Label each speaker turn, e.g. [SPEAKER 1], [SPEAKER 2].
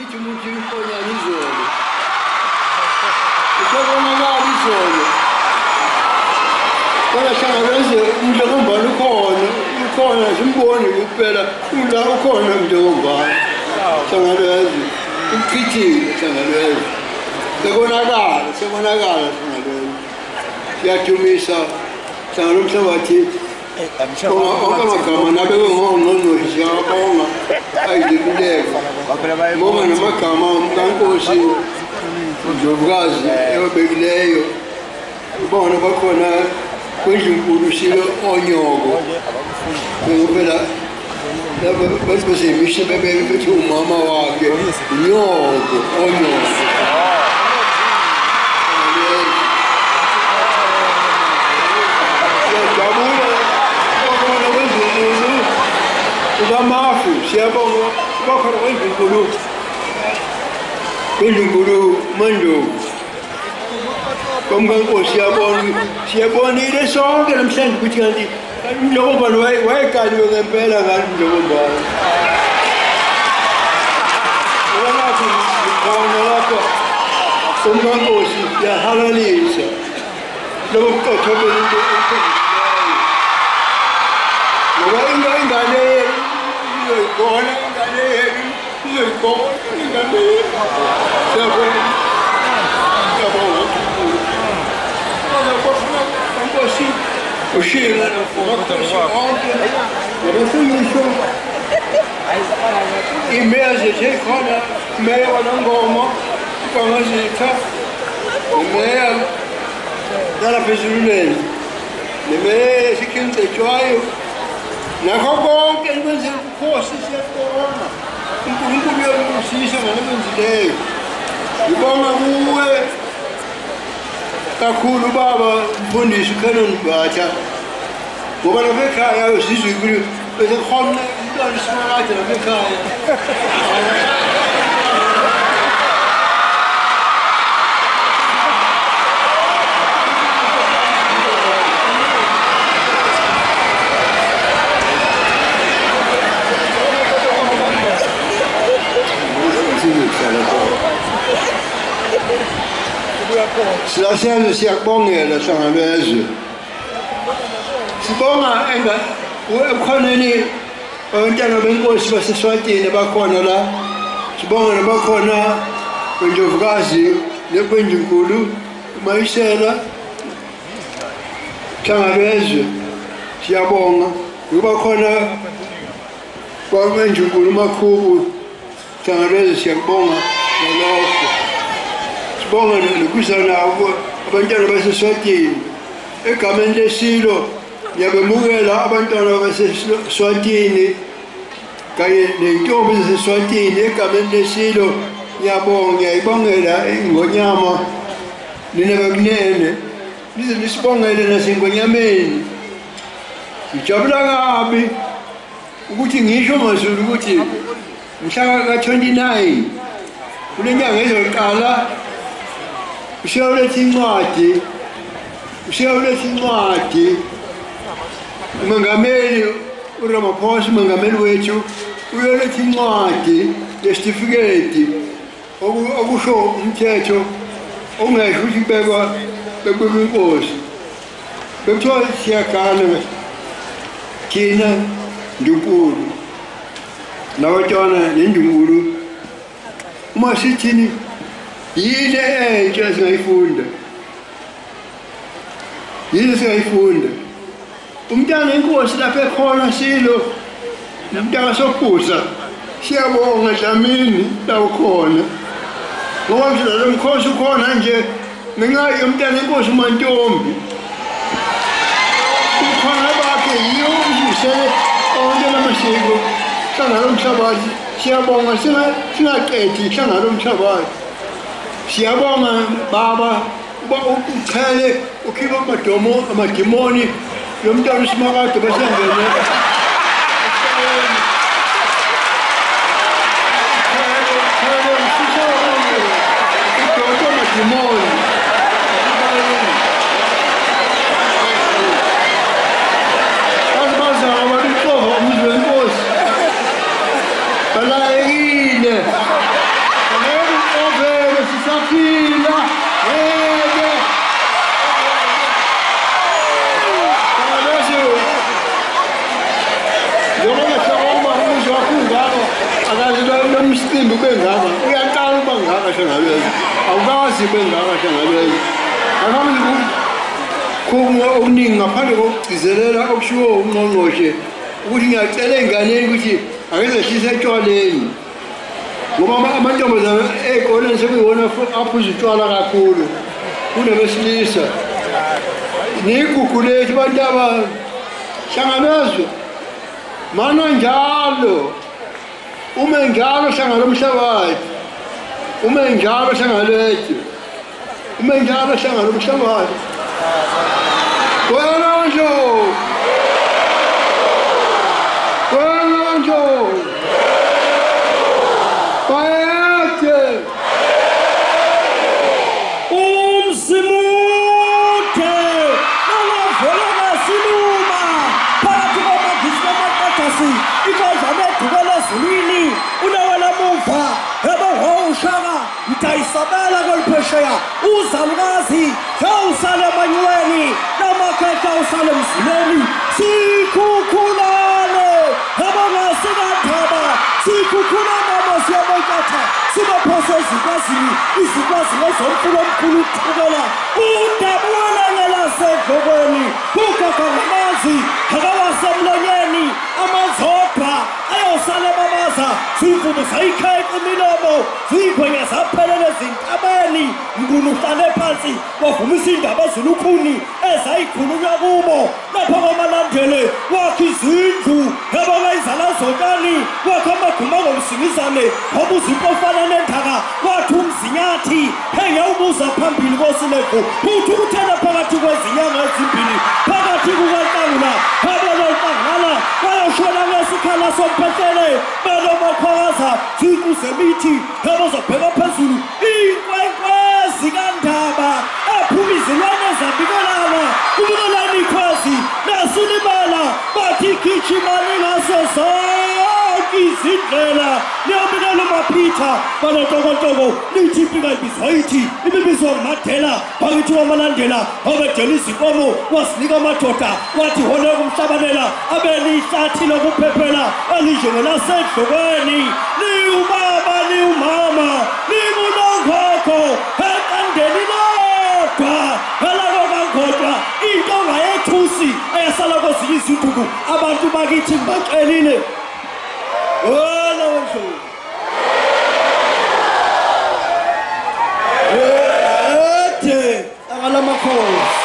[SPEAKER 1] Ichitha umuntu inkonyane izolo. Usobonakala izolo. Kodwa Hlangabeze uMdlokombane ukhona, ukhona simbone kuphela, ula ukhona uMdlokombane. Hlangabeze uchithile Hlangabeze. Sekonakala, sekonakala Hlangabeze. Siyadumisa Hlangana umhlabathi. Onke amagama nabekwe ngongqongqoshe siyawabonga ayidlululeka. Bonga namagama kaNkosi uNdlovukazi ewabekileyo. Ubona bakhona kwendlunkulu silo onyoko. Phela laba bathi basemisha bebeke bethi umama wakhe unyoko onyoko. Ukamafu siyabonga bakhona kwendlunkulu kwendlunkulu Mandlovu komkankosi siyabona siyabonile sonke namhlanje ukuthi kanti uMdlokombane wayekaliwe ngempela ngani uMdlokombane. Ubonaphi khona lapha umkankosi yahalalisa lobo buqotho bento ephezulu ngoba ingane izoyigona ingane yenu izoyigona ingane yenu. Siyabonga siyabonga Nkosi ushilo onke nabafundisho imeya zethu ekhona imeya waNongoma uBangazitha imeya nalapha eZululeni nemeya esiKhimcetshwayo nakho konke ekwenzela ubukhosi siyabonga uNkulunkulu uyakubusisa ngalokwenzileyo. Ngibonga kuwe kakhulu baba mfundisi uCanon Mbatha ngoba lapha ekhaya sizwe ukuthi bese khona umntwana uSimakade lapha ekhaya. Silasenze siyakubongela Hlangabeze. Sibonga ebukhoneni abantwana benkosi baseSwatini bakhona la. Sibonga nabakhona kweNdlovukazi nekwendlunkulu uMayisela Hlangabeze. Siyabonga ngoba khona kwendlunkulu uMakhubu Hlangabeze siyakubonga ngalokho. Sibonga nokuza nabo abantwana baseSwatini egameni lesilo ngiyabemukela abantwana baseSwatini kanye ney'ntombi zaseSwatini egameni lesilo. Ngiyabonga ngiyayibongela ingonyama nina bekunene nize nisibongele nasengonyameni. Ngijabula kabi ukuthi ngisho maZulu ukuthi mhla ka-29 kule nyanga ezoqala usiyoletha incwadi usiyoletha incwadi uMengameli uRamaphosa uMengameli wethu uyoletha incwadi yesitifiketi okusho umthetho ongesho ukuthi kubekwa bekubekwa inkosi. Bekuthiwa siyagana thina Ndlunkulu nabantwana nendlunkulu uma sithini yini entsha singayifunda yini singayifunda. Umntana inkosi lapha ekhona silo nomntana sokhuza siyabonga Dlamini la ukhona ngoba lo mkhosi ukhona nje ngenxa yomntana inkosi uMantombi ukhona bakhe yiyo uzisele onke lamasiko hlangana lomhlabathi. Siyabonga singaqedi hlangana lomhlabathi. Siyabonga baba uba uchele ukhipha amadomo amadimoni yomntwana uSimakade basengene amadimoni. Balayekile. umsimbi ube ngaka uyaqala uba ngaka Hlangabezwe awukazi ube ngaka Hlangabezwe akazi khona okuningi ngaphandle kokugcizelela okushiwo ungqongqoshe ukuthi ngiyacela ey'nganeni ukuthi ake zehlise etshwaleni ngoba amantombazane ey'koleni sekuyiwona aphuza utshwala kakhulu kunabesilisa nigugu lethu bantu Hlangabezwe mana njalo ume njalo Hlangalo umhlabathi ume njalo Hlangalethu ume njalo Hlangalo umhlabathi wena Ndlovu wena Ndlovu bayethe
[SPEAKER 2] umzimude nangavela siluma phakathi kwamagisi namaqadasi ikodlame edukela ezulwini unawela muva ebewushaka mdayisabela kweliphesheya uzalukazi awusale emanyweni namakhehla awusale emzileni sikhukhulane abangasikandaba sikhukhulane amasiyabokatha sibaphose ezikwazini izikwazini ezomfula omkhulu ukuthukela udabuwelangelasedlokweni ugogo ngamanzi akawasemlonyeni amanzi odwa ayosala babaza zimvubu zayikheqa imilomo ziyigwenya zaphelela ezintabeni mnguni uhlale phansi wavumisa indaba ezilukhuni ezayikhulunywa kubo lapho kwamalandele wakha izindlu yabona izala zotshani wakha amaguma ngomsingizane wabuza impofana nendaka wathi umzinyathi engiyawubuza phambili kosilevu uthi ukuthela phakathi kwezinyanga ezimbili phakathi kukaNhlangula abona wayoshona ngesikhala somphehlele belomakhwaza ziqu zemithi abazobheka phezulu inkwenkwezi kaNdaba ephuma izilwane zabikelana kubikelana ikhwazi nasilimala bathi gijimani ngaso zonke izindlela niyobikela uMaphitha banontokotoko lithi impika ibizwa ithi ibibizwa nguMadela bakithi wamalandela wabedela izinkomo wasinika amadoda wathi hole kumhlabanela abelihlathi lokuphephela elinjengelasedlokweni liwubaba liwumama lingunongogo eqandeni lodwa elakokangodwa intonga yethusi eyasala kwezinye izinduku abantu bakithi ngibacelile
[SPEAKER 1] wena Ndlovu
[SPEAKER 2] ethe akalamakhosi.